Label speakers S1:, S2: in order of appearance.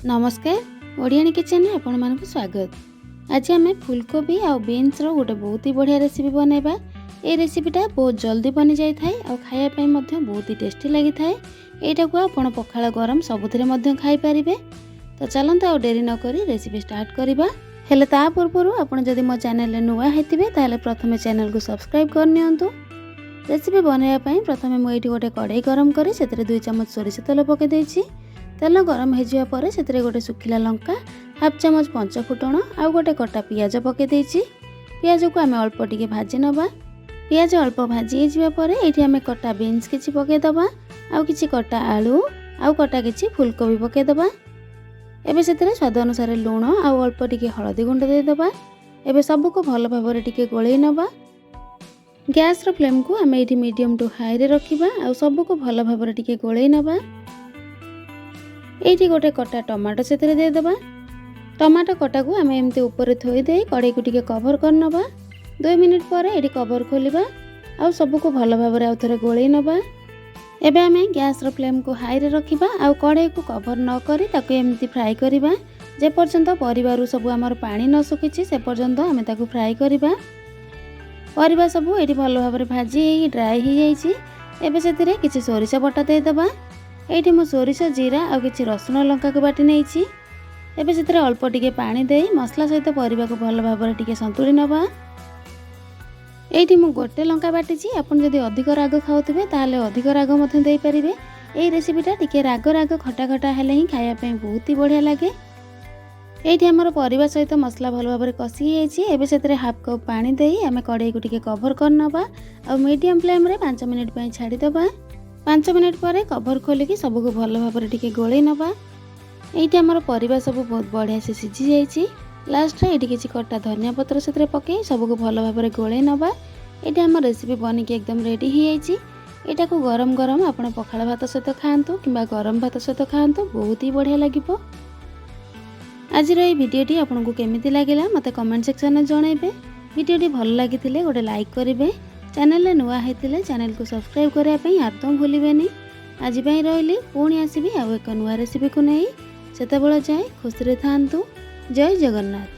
S1: ନମସ୍କାର, ଓଡ଼ିଆଣୀ କିଚେନରେ ଆପଣମାନଙ୍କୁ ସ୍ୱାଗତ। ଆଜି ଆମେ ଫୁଲକୋବି ଆଉ ବିନ୍ସର ଗୋଟେ ବହୁତ ହି ବଢ଼ିଆ ରେସିପି ବନାଇବା। ଏଇ ରେସିପିଟା ବହୁତ ଜଲ୍ଦି ବନିଯାଇଥାଏ ଆଉ ଖାଇବା ପାଇଁ ମଧ୍ୟ ବହୁତ ହି ଟେଷ୍ଟି ଲାଗିଥାଏ। ଏଇଟାକୁ ଆପଣ ପଖାଳ, ଗରମ ସବୁଥିରେ ମଧ୍ୟ ଖାଇପାରିବେ। ତ ଚାଲନ୍ତୁ, ଆଉ ଡେରି ନକରି ରେସିପି ଷ୍ଟାର୍ଟ କରିବା। ହେଲେ ତା ପୂର୍ବରୁ ଆପଣ ଯଦି ମୋ ଚ୍ୟାନେଲରେ ନୂଆ ହେଇଥିବେ, ତାହେଲେ ପ୍ରଥମେ ଚ୍ୟାନେଲକୁ ସବସ୍କ୍ରାଇବ୍ କରିନିଅନ୍ତୁ। ରେସିପି ବନାଇବା ପାଇଁ ପ୍ରଥମେ ମୁଁ ଏଇଠି ଗୋଟେ କଡ଼େଇ ଗରମ କରି ସେଥିରେ 2 ଚାମଚ ସୋରିଷ ତେଲ ପକାଇ ଦେଇଛି। ତେଲ ଗରମ ହେଇଯିବା ପରେ ସେଥିରେ ଗୋଟେ ଶୁଖିଲା ଲଙ୍କା, ହାଫ୍ ଚାମଚ ପଞ୍ଚ ଫୁଟଣ ଆଉ ଗୋଟେ କଟା ପିଆଜ ପକାଇ ଦେଇଛି। ପିଆଜକୁ ଆମେ ଅଳ୍ପ ଟିକେ ଭାଜି ନେବା। ପିଆଜ ଅଳ୍ପ ଭାଜି ହେଇଯିବା ପରେ ଏଇଠି ଆମେ କଟା ବିନ୍ସ କିଛି ପକାଇଦେବା ଆଉ କିଛି କଟା ଆଳୁ ଆଉ କଟା କିଛି ଫୁଲକୋବି ପକାଇଦେବା। ଏବେ ସେଥିରେ ସ୍ୱାଦ ଅନୁସାରେ ଲୁଣ ଆଉ ଅଳ୍ପ ଟିକେ ହଳଦୀ ଗୁଣ୍ଡ ଦେଇଦେବା। ଏବେ ସବୁକୁ ଭଲ ଭାବରେ ଟିକେ ଗୋଳେଇ ନେବା। ଗ୍ୟାସ୍ର ଫ୍ଲେମ୍କୁ ଆମେ ଏଇଠି ମିଡ଼ିୟମ୍ ଟୁ ହାଇରେ ରଖିବା ଆଉ ସବୁକୁ ଭଲ ଭାବରେ ଟିକେ ଗୋଳେଇ ନେବା। ଏଇଠି ଗୋଟେ କଟା ଟମାଟୋ ସେଥିରେ ଦେଇଦେବା। ଟମାଟୋ କଟାକୁ ଆମେ ଏମିତି ଉପରେ ଥୋଇ ଦେଇ କଡ଼େଇକୁ ଟିକେ କଭର୍ କରିନେବା। 2 ମିନିଟ୍ ପରେ ଏଇଠି କଭର୍ ଖୋଲିବା ଆଉ ସବୁକୁ ଭଲ ଭାବରେ ଆଉ ଥରେ ଗୋଳେଇ ନେବା। ଏବେ ଆମେ ଗ୍ୟାସ୍ର ଫ୍ଲେମ୍କୁ ହାଇରେ ରଖିବା ଆଉ କଡ଼େଇକୁ କଭର୍ ନ କରି ତାକୁ ଏମିତି ଫ୍ରାଏ କରିବା। ଯେପର୍ଯ୍ୟନ୍ତ ପରିବାରୁ ସବୁ ଆମର ପାଣି ନ ଶୁଖିଛି, ସେ ପର୍ଯ୍ୟନ୍ତ ଆମେ ତାକୁ ଫ୍ରାଏ କରିବା। ପରିବା ସବୁ ଏଇଠି ଭଲ ଭାବରେ ଭାଜି ହେଇକି ଡ୍ରାଏ ହେଇଯାଇଛି। ଏବେ ସେଥିରେ କିଛି ସୋରିଷ ବଟା ଦେଇଦେବା। ଏଇଠି ମୁଁ ସୋରିଷ, ଜିରା ଆଉ କିଛି ରସୁଣ ଲଙ୍କାକୁ ବାଟି ନେଇଛି। ଏବେ ସେଥିରେ ଅଳ୍ପ ଟିକେ ପାଣି ଦେଇ ମସଲା ସହିତ ପରିବାକୁ ଭଲ ଭାବରେ ଟିକେ ସନ୍ତୁଳି ନେବା। ଏଇଠି ମୁଁ ଗୋଟେ ଲଙ୍କା ବାଟିଛି। ଆପଣ ଯଦି ଅଧିକ ରାଗ ଖାଉଥିବେ, ତାହେଲେ ଅଧିକ ରାଗ ମଧ୍ୟ ଦେଇପାରିବେ। ଏଇ ରେସିପିଟା ଟିକେ ରାଗ ରାଗ, ଖଟା ଖଟା ହେଲେ ହିଁ ଖାଇବା ପାଇଁ ବହୁତ ହି ବଢ଼ିଆ ଲାଗେ। ଏଇଠି ଆମର ପରିବା ସହିତ ମସଲା ଭଲ ଭାବରେ କଷି ହେଇଯାଇଛି। ଏବେ ସେଥିରେ ହାଫ୍ କପ୍ ପାଣି ଦେଇ ଆମେ କଡ଼େଇକୁ ଟିକେ କଭର୍ କରିନେବା ଆଉ ମିଡ଼ିୟମ୍ ଫ୍ଲେମ୍ରେ 5 ମିନିଟ୍ ପାଇଁ ଛାଡ଼ିଦେବା। 5 ମିନିଟ୍ ପରେ କଭର୍ ଖୋଲିକି ସବୁକୁ ଭଲ ଭାବରେ ଟିକେ ଗୋଳେଇ ନେବା। ଏଇଠି ଆମର ପରିବା ସବୁ ବହୁତ ବଢ଼ିଆ ସେ ସିଝି ଯାଇଛି। ଲାଷ୍ଟରେ ଏଇଠି କିଛି କଟା ଧନିଆ ପତ୍ର ସେଥିରେ ପକାଇ ସବୁକୁ ଭଲ ଭାବରେ ଗୋଳେଇ ନେବା। ଏଇଠି ଆମ ରେସିପି ବନିକି ଏକଦମ ରେଡ଼ି ହେଇଯାଇଛି। ଏଇଟାକୁ ଗରମ ଗରମ ଆପଣ ପଖାଳ ଭାତ ସହିତ ଖାଆନ୍ତୁ କିମ୍ବା ଗରମ ଭାତ ସହିତ ଖାଆନ୍ତୁ, ବହୁତ ହି ବଢ଼ିଆ ଲାଗିବ। ଆଜିର ଏଇ ଭିଡ଼ିଓଟି ଆପଣଙ୍କୁ କେମିତି ଲାଗିଲା, ମୋତେ କମେଣ୍ଟ ସେକ୍ସନରେ ଜଣାଇବେ। ଭିଡ଼ିଓଟି ଭଲ ଲାଗିଥିଲେ ଗୋଟେ ଲାଇକ୍ କରିବେ। ଚ୍ୟାନେଲରେ ନୂଆ ହେଇଥିଲେ ଚ୍ୟାନେଲକୁ ସବସ୍କ୍ରାଇବ୍ କରିବା ପାଇଁ ଆଦୌ ଭୁଲିବେନି। ଆଜି ପାଇଁ ରହିଲି। ପୁଣି ଆସିବି ଆଉ ଏକ ନୂଆ ରେସିପିକୁ ନେଇ। ସେତେବେଳେ ଯାଏ ଖୁସିରେ ଥାଆନ୍ତୁ। ଜୟ ଜଗନ୍ନାଥ।